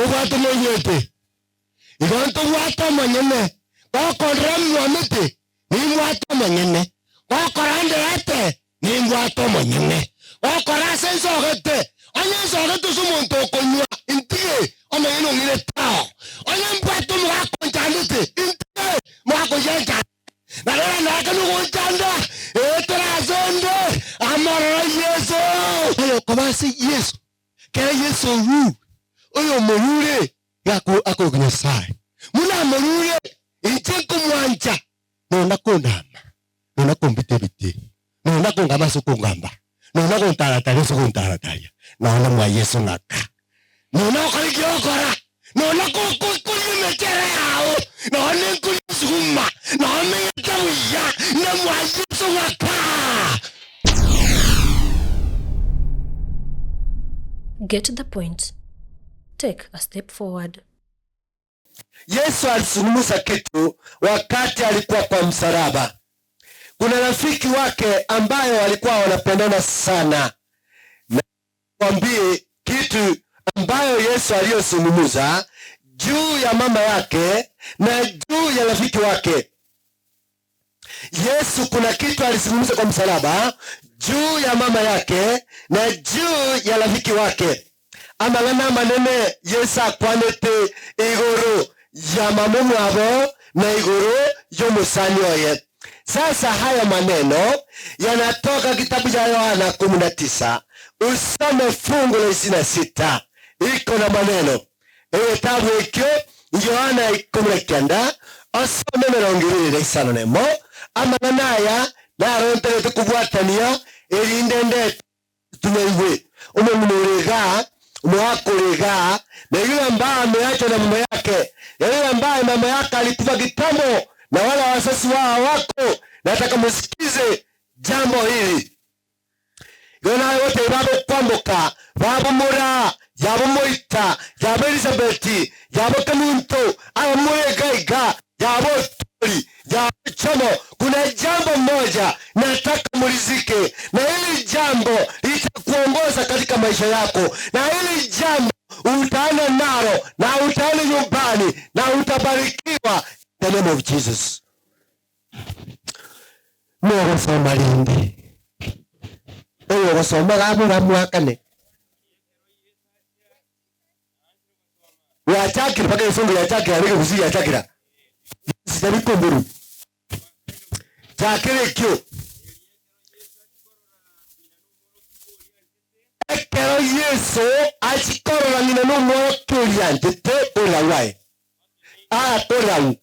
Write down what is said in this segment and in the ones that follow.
Mobwate moigwete? Igo ntobwate omonyene, gokondera mwamete, nimbwate omonyene, gokora nderete, nimbwate omonyene, gokora ase nsogete, onye nsogete ase omonto okonywa, intige omonyene ong'ire tao. Onye mbwate omogaka onchandete, intige omogaka oyio anchande. Na rora naake nogonchanda, eetera ase onde, amorore Yeso. Oyokoba ase Yeso, kera Yeso orure, oyomorure iga akorokwa Nyasae. Buna amorure, inche nkomwancha, nonda kondama, nonda kombita ebite, nonda kongamba ase okongamba, nonda gontarataria ase ogontarataria, nonda mwa Yeso ng'aka. Nonda gokora eki ogokora, nonda koria emechere yao, nonda nkoria esuguma, nonda menyete buya, na mwa Yeso ng'aka. Get the point. Take a step forward. Yesu alizungumza kitu wakati alikuwa kwa msalaba. Kuna rafiki wake ambaye walikuwa wanapendana sana, na kwambie kitu ambayo Yesu aliyozungumza juu ya mama yake na juu ya rafiki wake. Yesu kuna kitu alizungumza kwa msalaba juu ya mama yake na juu ya rafiki wake. Amang'ana amanene Yesu akwanete igoro ya mama omwabo na igoro y'omosani oye. Sasa haya maneno yanatoka kitabu cha Yohana 19 usome fungu la 26 iko na maneno Egetabu ekio Yohana 19, osome 21, Amang'ana aya naronterete kobwatania, erinde ndete tunyaigwe. Omong'ina ore igaa, omogaka ore igaa, na yule ambaye ameachwa na mama yake, na yule ambaye mama yake alikufa kitambo, na wala wazazi wao hawako, nataka musikize jambo hili. Igo naye gotebia bagokwamboka, babomora, yabomoita, yabo Elisabeti, yabo kemunto, abamura iga iga, yabo otori, yabo chomo, kuna jambo moja nataka mulisike, na hili jambo litakuongoza katika maisha yako, na hili jambo utaenda nalo na utaenda nyumbani na utabarikiwa in the name of Jesus. Mogosoma rende, oyogosoma iga boramwakane. Gwachakire mpaka egesongo giachakire na ekegusii giachakire aa, gionsi chabikomburu. Chakera ekio. Ekero Yeso achia korora ng'ina nomworokia oria anchete korera gwaye, agakorera agwo.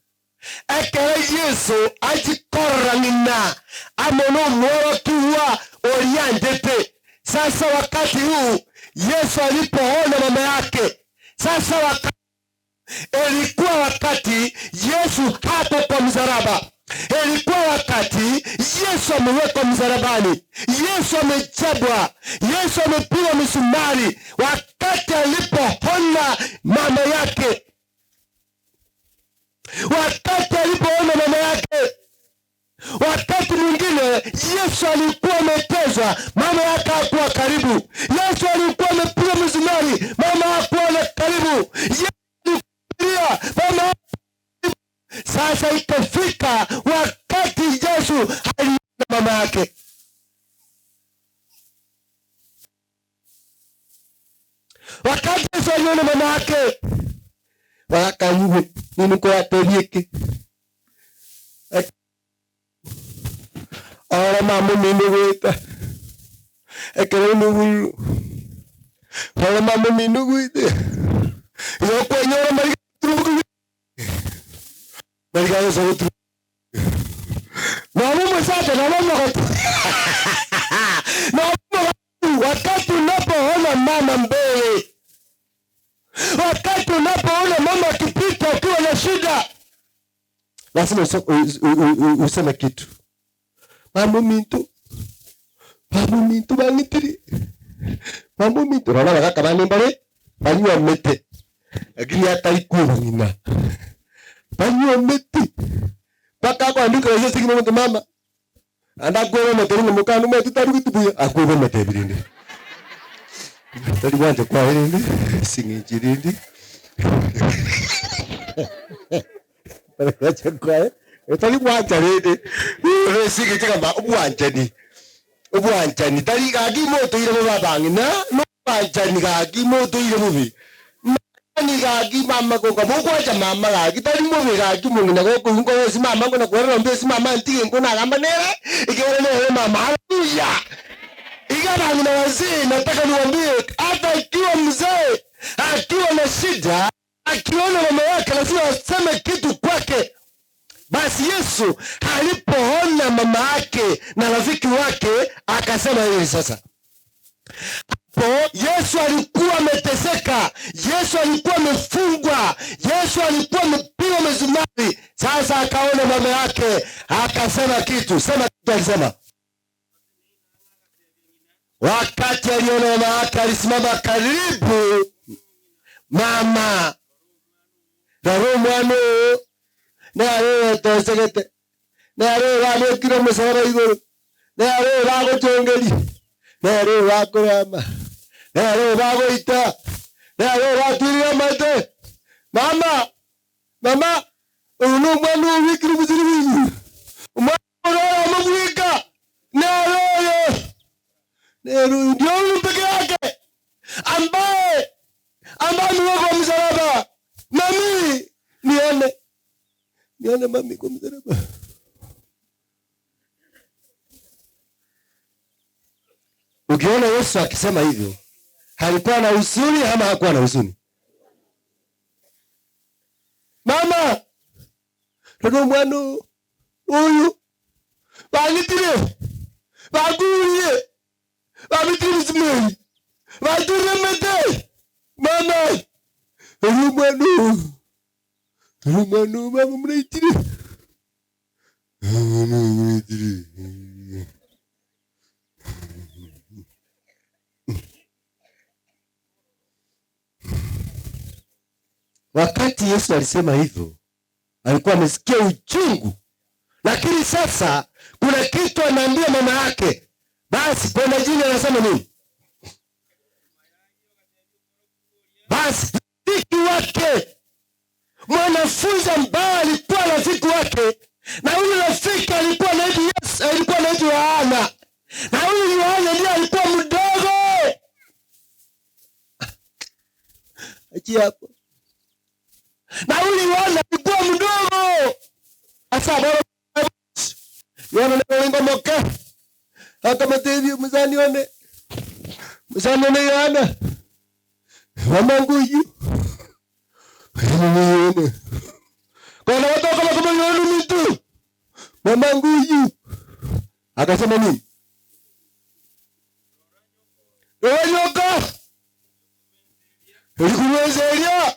Ekero Yeso achia korora ng'ina amo nomworokigwa oria anchete. Sasa wakati huu Yesu alipoona mama yake. Sasa wakati Ilikuwa wakati Yesu hapo kwa msalaba. Ilikuwa wakati Yesu amewekwa msalabani, Yesu amechapwa, Yesu amepigwa misumari, wakati alipoona mama yake, wakati alipoona mama yake Wakati mwingine Yesu alikuwa ameteswa, mama yake hakuwa karibu. Yesu alikuwa amepigwa misumari, mama hakuwa na karibu. Yesu alikuwa mama hakuwa. Sasa ikafika wakati Yesu aliona mama yake. Wakati Yesu aliona mama yake, wakanywe nini koyatebia eke Oro mama omino goeta, ekero omoburu, oro mama omino goeta, igo okwenyora amariga agoturuboka amariga agosa goturuboka. Noba omosacha noba omogotu noba omogotu wakati unapoona mama mbele, wakati unapoona mama akipita ukiwa na shida Lazima useme kitu. Mama ominto, mama ominto bang'itiri, mama ominto. Rora abagaka bande mbare banywomete, lakini atari kweba ng'ina. Banywomete mpaka akoandika ase esegi omonto mama, naende akweba omotebi ng'a mokano omanyete tarugeti buya, akweba omotebi rende. Tari gwancha kwaye rende, ase eng'encho rende. Gocha kwaye, tari gwancha rende, esige chigamba obwanchani, obwanchani tari gaki motoire bobe abang'ina, na obwanchani gaki motoire bobe. Mani gaki mama goka mogwancha mama gaki tari mobe gaki omong'ina gokoigwa nkobe ase mama nkona kwerora mbe ase mama ntige nkona agamba nere ekiagera nere mama haleluya iga abang'ina wazee nataka niwaambie hata ikiwa mzee akiwa na shida akiona mama yake lazima aseme kitu kwake basi Yesu alipoona mama yake na rafiki wake akasema hivi sasa hapo Yesu alikuwa ameteseka, Yesu alikuwa amefungwa, Yesu alikuwa amepigwa misumari. Sasa akaona mama yake akasema kitu. Sema kitu alisema. Wakati aliona mama yake alisimama karibu mama rora omwana oyo nere oyotosegete, nere oyo babekire omosalaba igoro, nere oyo bagochongeria, nere oyo bakorama, nere oyo bagoita, nere oyo batwirire amate. Mama, mama, oyo na omwana obekire omosalaba igoro, omwana oyo oramobweka, nere oyo, nere oyo, ndio huyu peke yake ambaye ambaye amewekwa msalaba. Mami, nione nione mami kwa msalaba. Ukiona Yesu akisema hivyo, alikuwa na huzuni ama hakuwa na huzuni? Mama, rora omwana oyo bang'itire, bakurie, babitire ebisimeri, baturire emete. Mama, rora omwana oyo, rora omwana oyo mama muraitire. Mama muraitire. Wakati Yesu alisema hivyo, alikuwa amesikia uchungu, lakini sasa kuna kitu anaambia mama yake. Basi kwenda jini anasema nini? Basi rafiki wake, mwanafunzi ambaye alikuwa rafiki wake, na huyu rafiki alikuwa anaitwa Yesu, alikuwa anaitwa Yohana, na huyu Yohana ndiye alikuwa mdogo. Achia hapo. Na huyu Yohana alikuwa mdogo. Asa bora Yohana ndio moke. Akamatebia muzani one. Muzani one Yohana. Wamanguyu. Yohana. Kona watoka kama Yohana mtu. Mamanguyu. Akasema nini? Yoka. Elikuwezeria.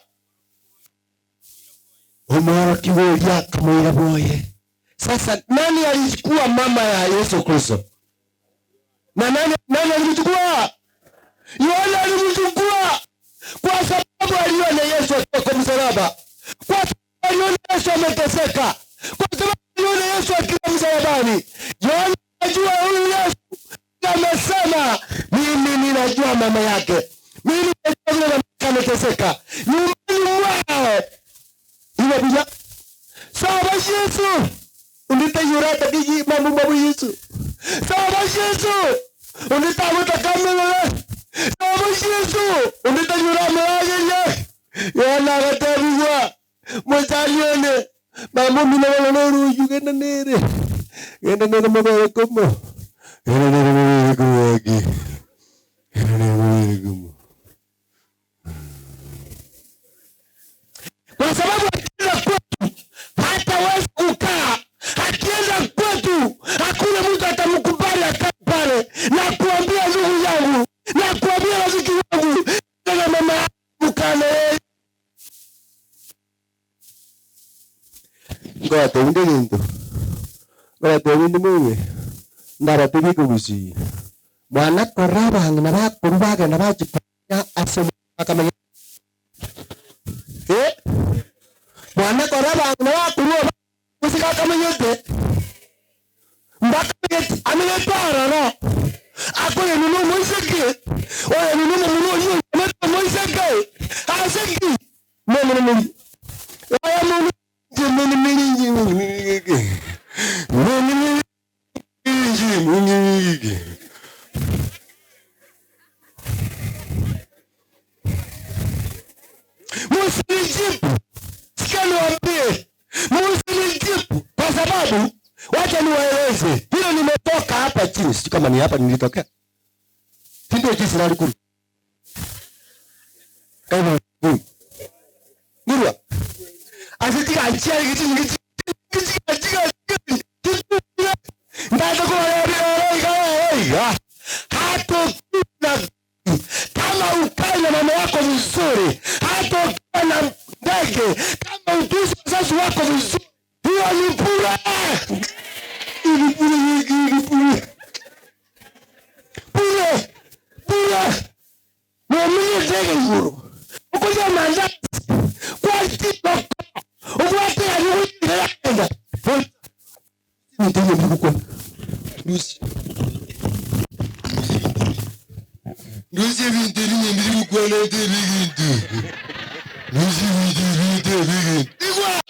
Omwarakiweria akamwira boye. Sasa nani alikuwa mama ya Yesu Kristo? Na nani nani alimchukua? Yohana alimchukua kwa sababu aliona Yesu akiwa kwa msalaba, kwa sababu aliona Yesu ameteseka, kwa sababu aliona Yesu akiwa msalabani. Yohana anajua huyu Yesu amesema, mimi ninajua mama yake, mimi najua vile mama yake ameteseka nyumbani mwao iwe bila saba Yesu unditayurata kiji mambo mabu Yesu saba Yesu unditabuta kamele saba Yesu unditayura mwageje Yohana agatebiwa mosalione mambo mina wala noru genda nere genda nere mabere komo genda nere mabere komo agi genda nere mabere komo kwa sababu akienda kwetu hatawezi kukaa. Akienda kwetu hakuna mtu atamkubali akae pale. Na kuambia ndugu yangu, na kuambia rafiki yangu, na mama yangu kane ngote unde kintu ngote unde mwe ndara tebiko gusi mwana kora bang'ina bakuru bagenda bachipanya ase akamenya eh mwana kora bang'ina bakuru musika akamenyete mbakamenyete amenyete arara akoye nuno moiseke oyo nuno muno oyo moiseke aseki momo momo. Msinijibu, sikia niwaambie, msinijibu kwa sababu wacha niwaeleze hilo. Nimetoka hapa chini, sijui kama ni hapa nilitokea, si ndio? Jinsi nalikuru kama ngurwa asitika njia kichi kichi kichi hata kama ukae na mama yako vizuri, hata ukiwa na ndege, kama utuzi wazazi wako vizuri, hiyo ni bure. Ni bure, ni bure, bure, bure. Muumini ndege iguru ukuja mandazi kwa kiboko ubwate alikuenda ndege mkukwa Lucy Lucy ebintu ebinye biri gukwana ete ebintu Lucy ebintu ebintu ebintu igwa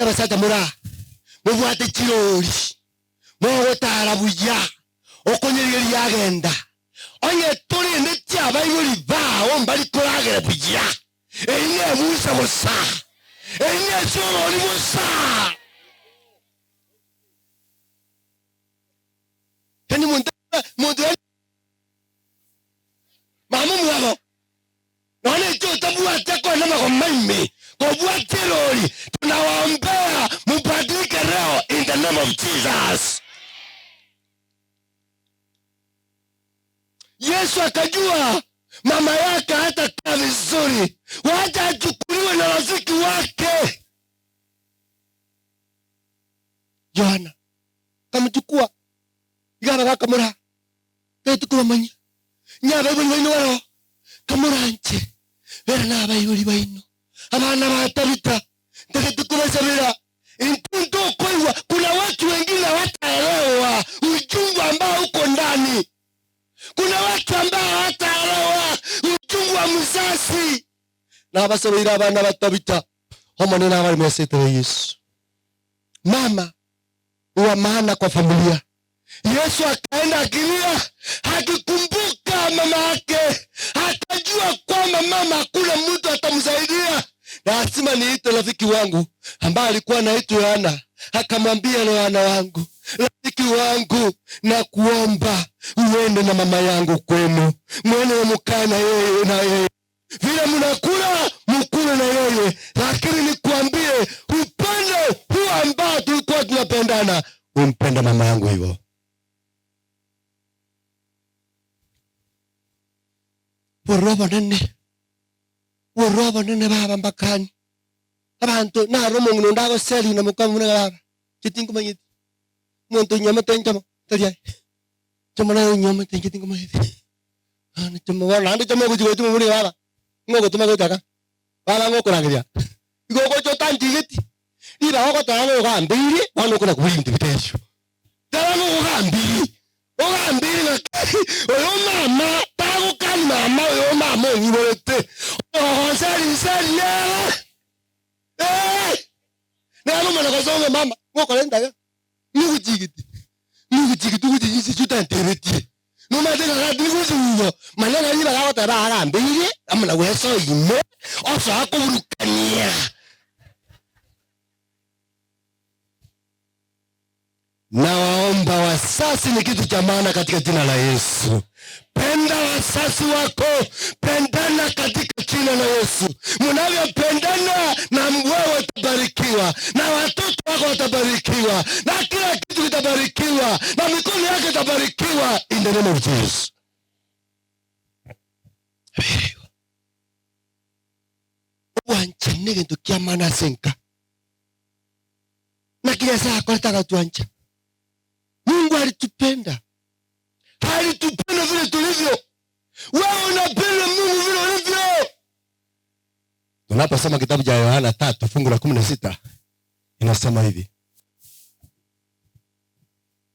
abasacha mura mubwate chirori mogotara buya okonyerigeria agenda onye torende chiabaibori bao mbari koragera buya eri nebusa bosa eri nechiorori bosa yani muntu muntu mama mwabo none ekyo otabwate kona magomaime kobwate erori tunawaombea mubadilike leo in the name of Jesus. Yesu akajua mama yake hatakaa vizuri, wacha achukuliwe na rafiki wake Yohana. Kamchukua igaba gakamura tetukubamanya nyabaibori baino baro kamuranche bera nabaibori baino abana ba Tabita ntegetukubasabira intuntu koiwa. Kuna watu wengine hawataelewa uchungu ambao uko ndani. Kuna watu ambao hawataelewa uchungu wa mzazi. Nabasabira abana ba Tabita omonene abari mwesetere Yesu. Mama ni wa maana kwa familia. Yesu akaenda akilia, akikumbuka mama yake, akajua kwamba mama hakuna mtu atamsaidia. Lazima niite rafiki wangu ambaye alikuwa anaitwa Yohana. Akamwambia, Yohana wangu, rafiki wangu, nakuomba uende na mama yangu kwenu, mwende mkae na yeye na yeye vile mnakula mkule na yeye, lakini nikuambie upendo huu ambao tulikuwa tunapendana, umpenda mama yangu hivyo. Borobo nene borobo nene baba mbakani abantu naro omong'ina onde agoseri na mokamuna baba chitinkomanyeti omonto onyomete nchomo taria chomo naye onyomete inche tinkomanyeti ano chomo bono naende chomo ogochi gocha omobori baba ng'ogotoma gochaka baba ng'okorangeria igo ogocha otanchigeti ribaga ogoteba ng'a ogambeirie bono okona kobua ebinto bitesio teba ng'a ogambeirie ogambeirie ng'a oyo mama tagokani mama oyo mama onyiborete ogogoseri nseri nere eh nere omana gosonga mama ng'okora endaga nigochigeti nigochigeti ogochinyisia chitantebetie nomanyete ng'a gati nigochiugo manya ng'a ribaga agoteba agambeirie amo na gwesoa ime osoa koburukania. Nawaomba wasasi ni kitu cha maana katika jina la Yesu. Penda wasasi wako, pendana katika jina la Yesu. Mnavyopendana na wewe utabarikiwa, na watoto wako watabarikiwa, na kila kitu kitabarikiwa, na mikono yako itabarikiwa in the name of Jesus. Obwanchani negento kia maana ase enka. Naki Nyasaye akorete agatwancha. Mungu alitupenda. Alitupenda vile tulivyo. Wewe unapenda Mungu vile ulivyo. Tunaposoma kitabu cha Yohana 3 fungu la 16 inasema hivi.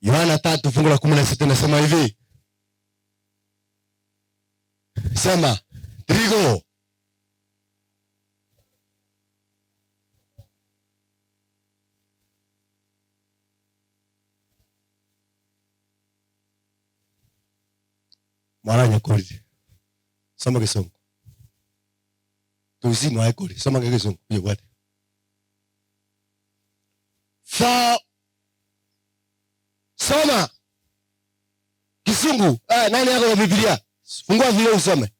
Yohana 3 fungu la 16 inasema hivi. Sema, Trigo. Mwaranyekorire. Soma egesongo. Kegusii mwaekorire. Soma ng'a egesongo oyebwate. For soma kisungu eh, nani ako na Biblia? Fungua vile usome.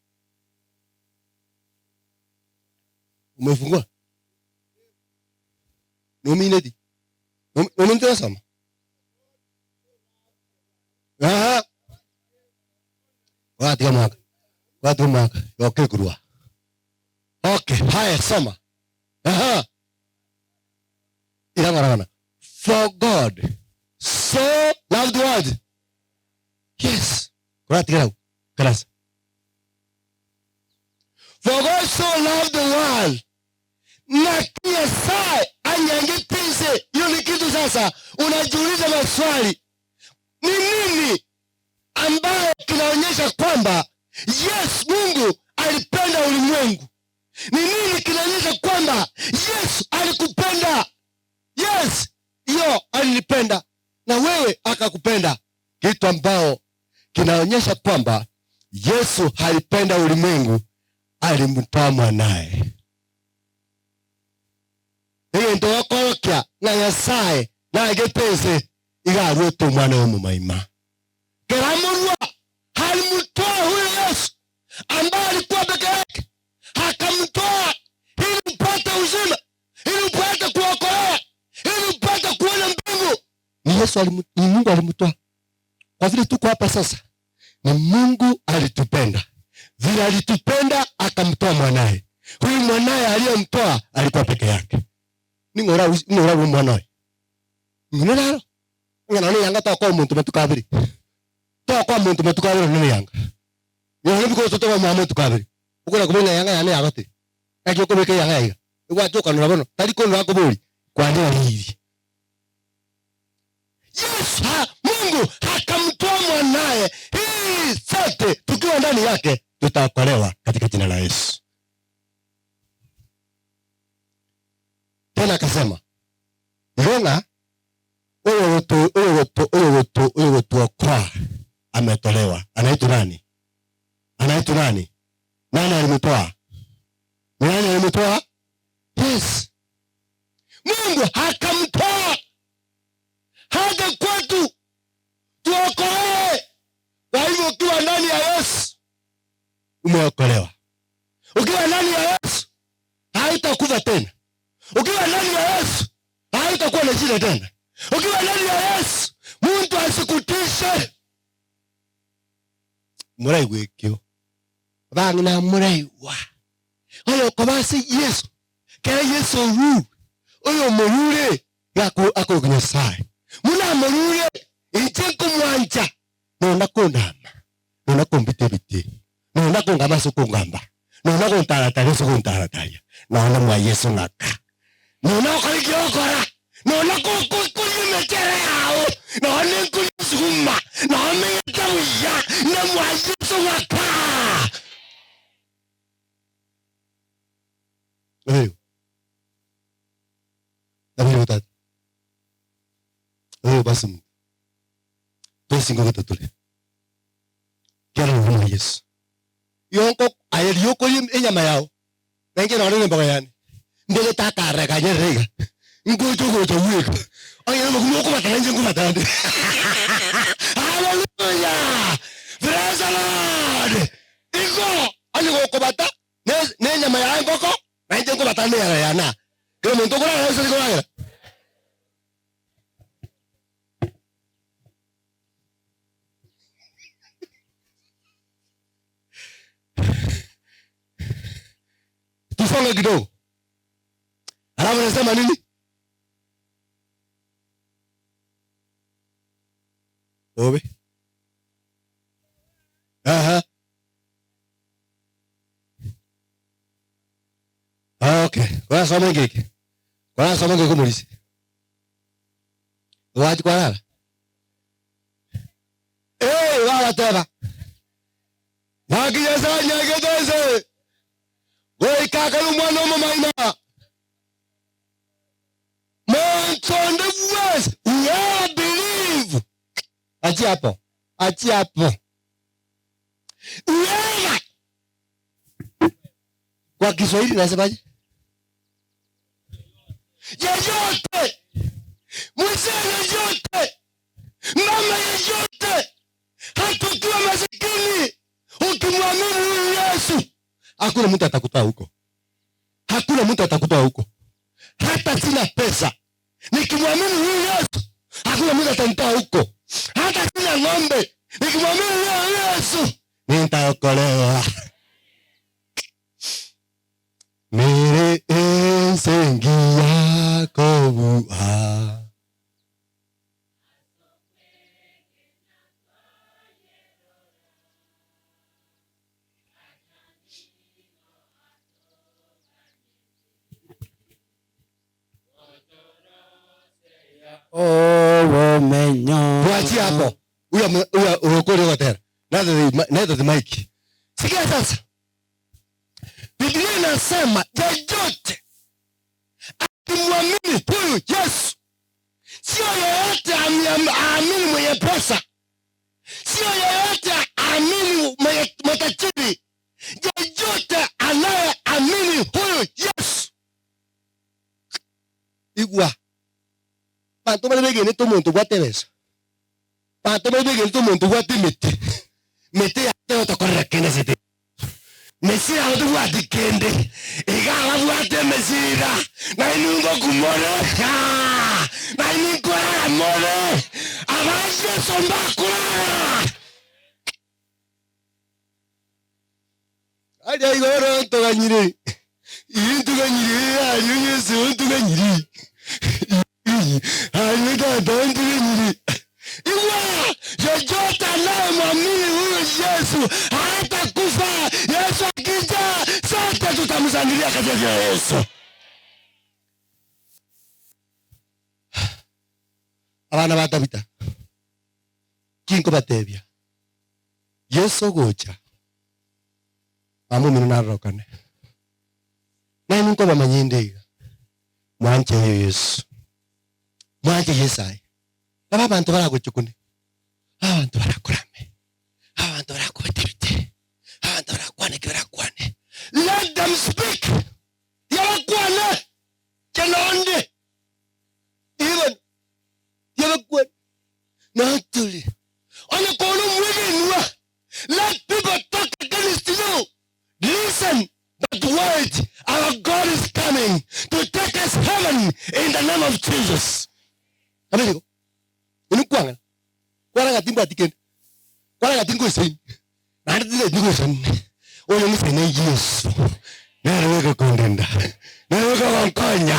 Umefungua? Nomineti? Nomineti nasoma? Aha. Watiga mwaka. Watiga mwaka. Okay kurwa. Okay, haya soma. Aha. Irang'orang'ana. For God so loved the world. Yes. Koratiga hau. Karasa. For God so loved the world. Naki Nyasaye anyangete ense. Hiyo ni kitu sasa unajiuliza maswali. Ni nini ambayo kinaonyesha kwamba yes Mungu alipenda ulimwengu? Ni nini kinaonyesha kwamba Yesu alikupenda? Yes, hiyo alinipenda na wewe akakupenda, kitu ambao kinaonyesha kwamba Yesu alipenda ulimwengu, alimtoa mwanaye. Egento gokorokia ng'a Nyasaye naegete ense iga aruete omwana omomaima. Keramorua alimtoa huyo Yesu ambaye alikuwa peke yake, akamtoa ili upate uzima, ili upate kuokolewa, ili upate kuona mbingu. Ni Yesu alimu, ni Mungu alimtoa. Kwa vile tuko hapa sasa, ni Mungu alitupenda. Vile alitupenda akamtoa mwanaye. Huyu mwanaye aliyemtoa alikuwa peke yake. Ning'ora ning'ora huyu mwanaye. Ng'inero. Ng'ana ni yanga tokoa omonto matuko abere. Tokoa omonto matuko abere nene yanga. Nonye bikoso tokoa omwana matuko abere. Okona kobori ng'a yanga yane yagotire. Naki okobeka eyanga yaiga. Egwacha okanora bono, tari konora akobori, kwanera riiri. Yesu ha, Mungu akamtoa mwanaye ili sote tukiwa ndani yake tutaokolewa katika jina la Yesu. Tena akasema igo ng'a oyogotu oyogotu oyogotu oyogotuokoa ametolewa. Anaitwa nani? Anaitwa nani? Nani alimtoa? Ni nani alimtoa? Yes. Mungu akamtoa haja kwetu tuokolewe. Kwa hivyo ukiwa ndani ya Yesu umeokolewa. Ukiwa ndani ya Yesu hautakufa tena. Ukiwa ndani ya Yesu hautakuwa na shida tena. Ukiwa ndani ya Yesu mtu asikutishe. Muraigwa ekio bang'ina muraigwa oyo okoba ase Yesu kera Yesu orure oyo omorure iga akorokwa Nyasaye buna amorure inche nkomwancha nonda kondama nonda kombita ebite nonda kongamba ase okongamba nonda gontarataria ase ogontarataria nonda mwa Yesu ng'aka nonda gokora eki ogokora nonda koria emechere yao nonye nkoria esuguma nonye menyete buya na mwa Yesu ng'aka. Nabeirwe nabeirwe tata nabeirwe basi omonto twensi nkogota tore ekiagera noro mwa Yesu. Igo nko aye riria okoria enyama yao, na inche nonye na emboga yane, mbegete akarere kanyerere iga, ngocha ogocha bweka, onye na omokimo okobatana inche nkobatana nde. Haleluya! Praise the Lord! Igo, onye gokobata, ne ne enyama yaye engoko, na inche nkobatana na eyarara yane aa. Kera omonto okoragera gose tari koragera? Tusonge kidogo. Alafu nasema nini? Obe. Aha. Okay. Korasoma ngeke. Korasoma ngeke omorisia. Gwachi kwarara. Eh, bagateba. Naki Nyasaye anyagete ense, goika akare omwana omomaima. Monto onde bwensi, whoever believe, achia hapo, achia hapo. Whoever kwa Kiswahili nasemaje? Yeyote, mzee yeyote, mama yeyote, hata ukiwa masikini, ukimwamini huyu Yesu, hakuna mtu atakutoa huko, hakuna mtu atakutoa huko. Hata sina pesa, nikimwamini huyu Yesu, hakuna mtu atanitoa huko. Hata sina ng'ombe, nikimwamini huyu Yesu nitaokolewa. Mere ensengi yakobua. Obomenyo. Tuachie hapo. Huyo huyo urokori gotera. Nathe the mic. Sikia sasa. Biblia inasema yeyote akimwamini huyu Yesu, sio yeyote aamini mwenye pesa, sio yeyote aamini mwenye matajiri, yeyote anayeamini huyu Yesu. Igwa banto bari begenete omonto obwate ebesa, banto bari begenete omonto obwate emete, mete yate gotokorera kende ase ete Mesira tobwati kende, iga ababwate emesira, nainwe ngokumore, nainwe nkorara more, aba Yeso mbakorara. Aria igoro ntoganyire, iri ntoganyire, aria Yeso ntoganyire, aria tata ntoganyire. Iwa yeyote anayemwamini huyu Yesu hatakufa. Yesu akija, sote tutamshangilia katika jina la Yesu. Abana ba Tabitha, kinkobatebia Yesu gocha amumino narorokane nainwe nkobamanyinde iga mwanche oyo Yesu, mwanche Yesu aye. Nabo abanto baragochukune, abanto barakorame, abanto barakobete ebite, abanto barakwane eke barakwane. Let them speak. Yabakwane kenonde even yabakwane natuli onye kona omwegenwa. Let people talk against you. Listen, but wait, our God is coming to take us heaven in the name of Jesus. Amen. Inwe kwang'ana, kwaranga timbwati kende, kwaranga tingoisaini, naende tindeti ngoisaini. Oyo ng'isaine Yesu, nere oigokondenda, nere ogogonkonya,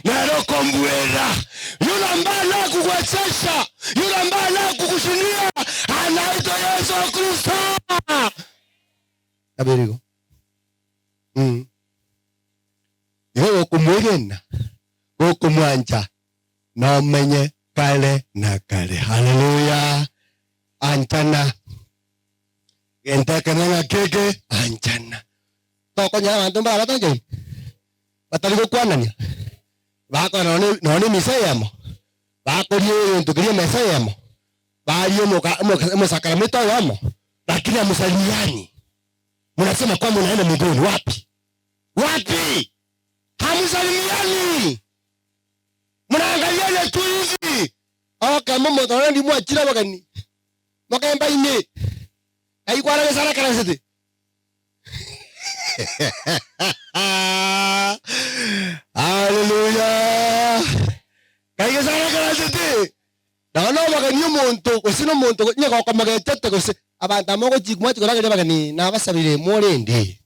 nere okombuera. Yule ambaye anayekuwezesha, yule ambaye anayekushindia, anaitwa Yesu Kristo. Abere igo. Mm. Igo gokomwegena, gokomwancha, nomenye kare na kare. Haleluya. Anchana. Gento ekene ng'aki eke, anchana. Tokonyora abanto mbare batanchaine, batari gokwanania, bakora nonye nonye emisa eyemo, bakoria egento keria emesa eyemo, baria omoka omoka omosakaramento oyomo, lakini hamusalimiani. Mnasema kwamba unaenda mbinguni, wapi? Wapi? Hamusalimiani. Mnaangaliana tu hivi. Okemo omonto nonye ndi mwachire abageni, mogemba ime, ngai kwarabesa arakarasete. Haleluya! Ngai gese arakarasete. Nonya na omogeni omonto gose na omonto onye gokomogechete gose abanto amo ogochi mwachi korageria abageni nabasabire morende,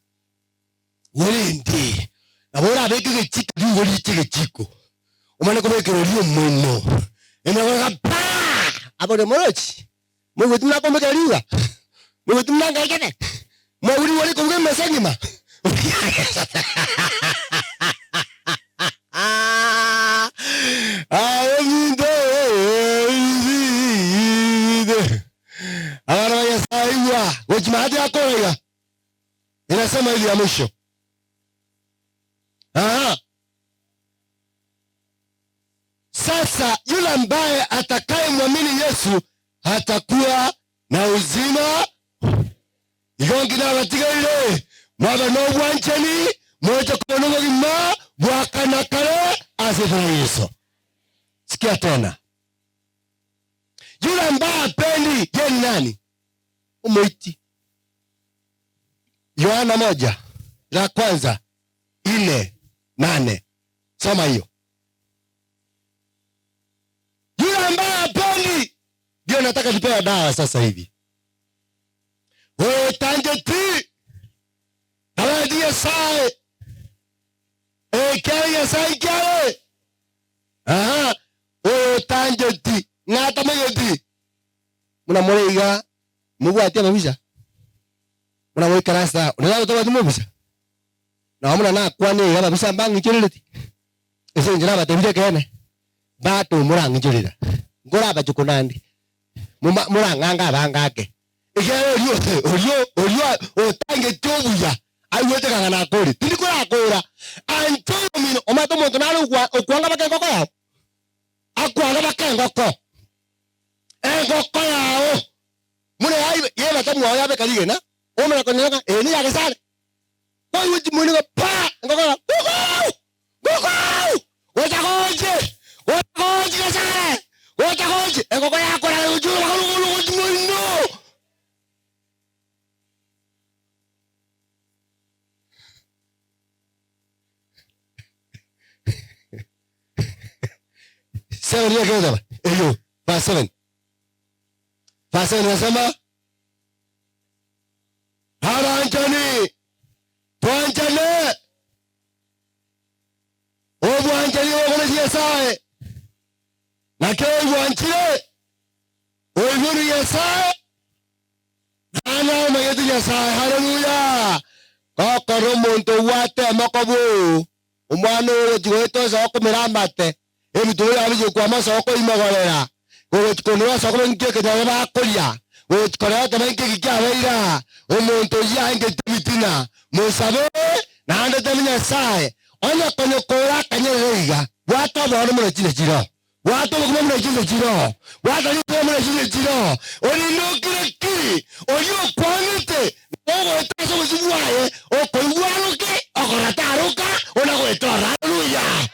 morende. Nabo orabeke egechiko riugo riche egechiko, omanye kobekera oria omoino, emegoka pa! Abore morochi, moigweti buna akombekera riuga, moigweti buna ngaikete, mwaigure ore kobuga emesa engima. Aye ominto Abana ba Nyasaye igwa gochia maate akora iga. Inasema hivi ya mwisho. Aha. Sasa yule ambaye atakayemwamini Yesu atakuwa na uzima. Igo nki nabatigeire, mobe nobwanchani, moche kobona obogima bwa kare na kare ase Kristo Yeso. Sikia tena. Yule ambaye hapendi, ye ni nani? Omoiti. Yohana moja la kwanza ine nane. Soma hiyo. Yule ambaye hapendi, ndio nataka nipewe dawa sasa hivi. Otancheti tabanchi Nyasaye, ekiagera Nyasaye nkiare. Aha, oyotancheti ng'a atamanyeti. Buna more iga mobwati amabisa, buna moikaranse aa, onde nagotabwati mobisa? Nao buna nakwane iga ababisa mbang'ichorereti, ase eng'encho nabatebirie ekeene, bado morang'ichorera, nkorabache naende. Moma morang'ange abange ake, ekiagera oria oria oria otangeti obuya aigwete kang'a nakore, tindi korakora. Ancha oyomino, omanyete omonto nare okwa okwanga baka engoko yao, akwanga baka engoko, engoko yao buna yaiba yebata mwao yabeka rigena, omanya konyora ng'a eye neya gesare. Kwaigwa chimoni igo pa! Engoko iga guguu! Guguu! Gocha gochi! Gocha gochi gesare! Gocha gochi! Engoko yakorara gochia orobaga rogoro gochia moino. Seven nigo egeteba eyio verse seven. Verse seven inasema Abanchani, twanchane, obwanchani bokore Nyasae, naki oibwanchire, oiborwe Nyasae, naende omanyete Nyasae. Haleluya! Gokora omonto obwate omokoba oo, omwana oo ogochia goeta ase okomera amate, ebitugo biabo bichie kwama ase okoimogorera, gogochia konora ase okoba inki ekenyoro bakoria, gogochia korora ekebe inki eki kiabeire aa, omonto oyio aengete ebitina, mosabe, naende tebe Nyasae, onye konya kore akanyerere iga, bwata obooro buna chinde chiroo, bwata obokima buna chinde chiroo, bwata ritimo buna chinde chiroo, orinde okire ki, oria okwang'ete, na ogoeta ase obosio bwaye, okoigwa aroke, okorora taroka, ona goeta ororo. Haleluya!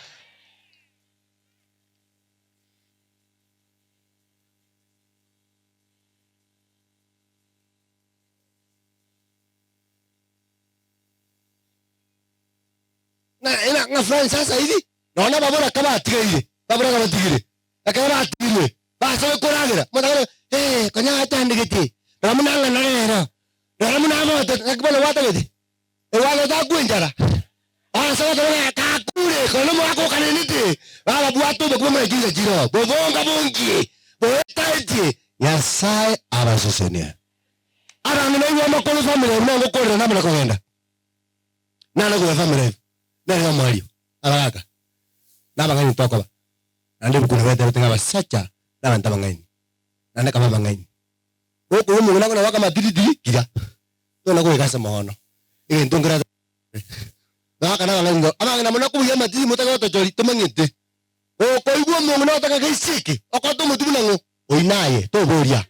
Ng'a ng'a fulani sasa hivi nonya ababoraka batigaire, ababoraka batigire, ekero batigirwe basoe koragera, omonto akore eh, konya achandegete, rora buna ang'ana rero, rora buna agote, ng'aki bono gwatagete? Egwagete akwe enchara, ase goteba ng'a kakure, korende omogaka okanenete, bababwate obokima buna chinsa chiroo, bobonga bonkie, boetaetie, Nyasae abasesenie. Abanto naigwe amakoro efamiri eye buna ngokorera namana kogenda. Nare koba efamiri eye, nere omoerio, abagaka, na abang'aini tokoba. Naende ebuku nabo etebete ng'a abasacha na abanto abang'aini, naende kaba abang'aini. Gokoigwa omong'ina akona goaka amatiritiri, tiga, tona goika ase mono, egento nkere ase Abagaka na abang'aini igo, abang'ina mono kobugia amatiri motage gotochori tomanyete. Gokoigwa omong'ina ogotaka geisi eke, okote omotwe buna ng'o? Oyio naye, toboria.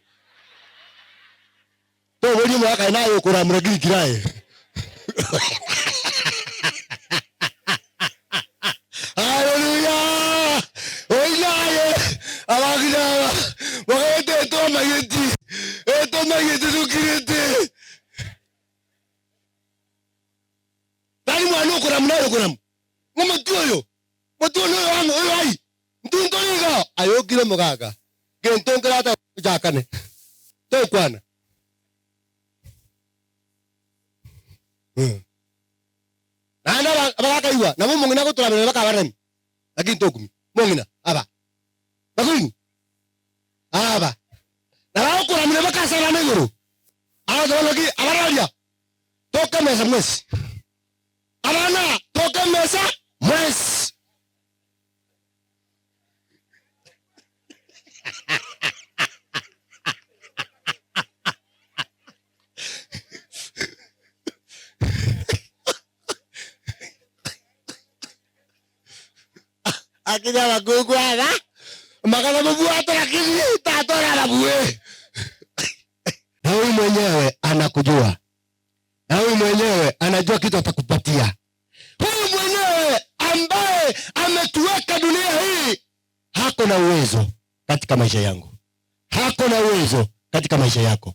Toboria omogaka aye naye okoramora kirikiri aye. Haleluya! Oyio naye, abang'ina aba, bakaete etomanyeti, etomanyeti tokirete. Tari mwana okoramu naye okoramu, ng'a omotwe oyo, omotwe oyo noyo ang'o, oyo ai, intwe ntori igaa. Aye okire omogaka, gento nkerata gochakane, tokwana. Naende aba abagakaigwa, nabo omong'ina agotoraberera bakabaremia, lakini tokumia, omong'ina, aba, bakoigwa, aba, nabo agokoramia baka ase abana igoro, agoteba naki abararia, toka emesa mwensi, abana, toka emesa mwensi. Lakini abakungu aba magana mobwate lakini tata orarabue. Na huyu mwenyewe anakujua. Na huyu mwenyewe anajua kitu atakupatia. Huyu mwenyewe ambaye ametuweka dunia hii hako na uwezo katika maisha yangu, hako na uwezo katika maisha yako,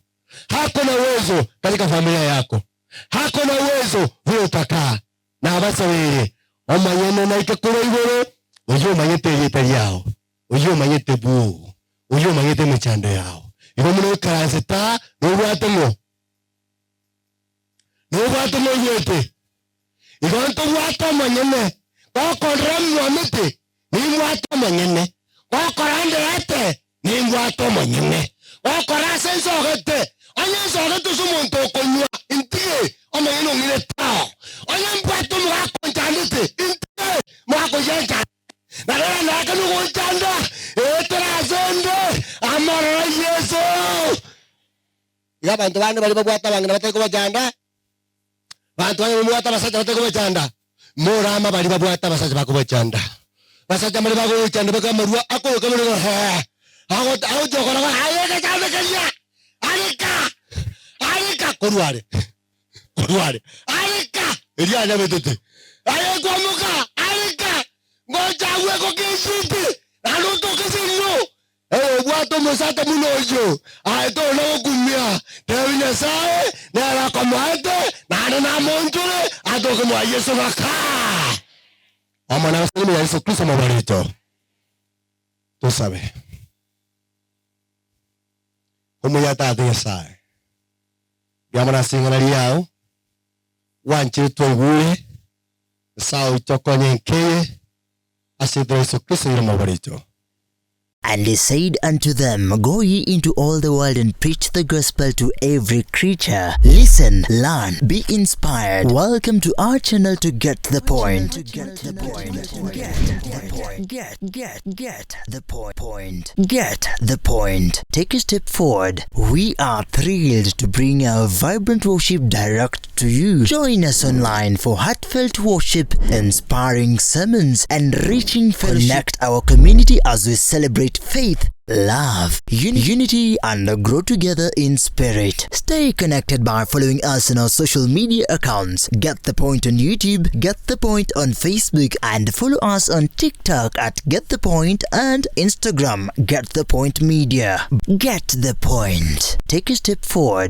hako na uwezo katika familia yako, hako na uwezo vile utakaa na abasabere omanyene naike kure igoro oyo omanyete erieta riao oyo omanyete buo oyo omanyete emechando yao igo muno oikaranse ta nobwate ng'o nobwate ng'o oigwete igo ntobwate omonyene gokorera mwamete nimbwate omonyene gokora nderete nimbwate omonyene gokora ase nsogete onye nsogete ase omonto okonywa intige omonyene ong'ire tao onye mbwate omogakonchandete intige mogakoyenchande narora nake nogonchanda etera ase nde amorora Yeso. Iga abanto bande baria babwate abang'ina batari kobachanda, banto bande babwate abasacha batari kobachanda, morama baria babwate abasacha bakobachanda. Basacha mbare bagochanda baka amarwa akoyoka buna igo hee, agote agochia gokora iga aye egechando keria, arika, arika korwa are, korwa are, arika eria anyabetete, aye kwamoka, arika, ngocha agwo egokesiti, naende otoke ase erimo. Eye obwate omosacha buna oyio, aye tore gokumia, tebi Nyasae nere akomoete, naende namoonchore atoke mwa Yeso ng'aka. Amo nase ime ya Yeso Kristo omobere oito. Tosabe. Omuya Tata Nyasae, mbuya mono ase ring'ana riao, gwanchire twaigure, Nyasae oito okonye enkeye, ase erieta ria Yeso Kristo oire omobere oito. And he said unto them, Go ye into all the world and preach the gospel to every creature. Listen, learn, be inspired. Welcome to our channel to get the point. Get the point. Get the point. Get get get the point. Point. Get the point. Take a step forward. We are thrilled to bring our vibrant worship direct to you. Join us online for heartfelt worship, inspiring sermons, and reaching fellowship. Connect our community as we celebrate faith, love, unity, and grow together in spirit. Stay connected by following us on our social media accounts. Get the Point on YouTube, Get the Point on Facebook, and follow us on TikTok at Get the Point and Instagram, Get the Point Media. Get the Point. Take a step forward.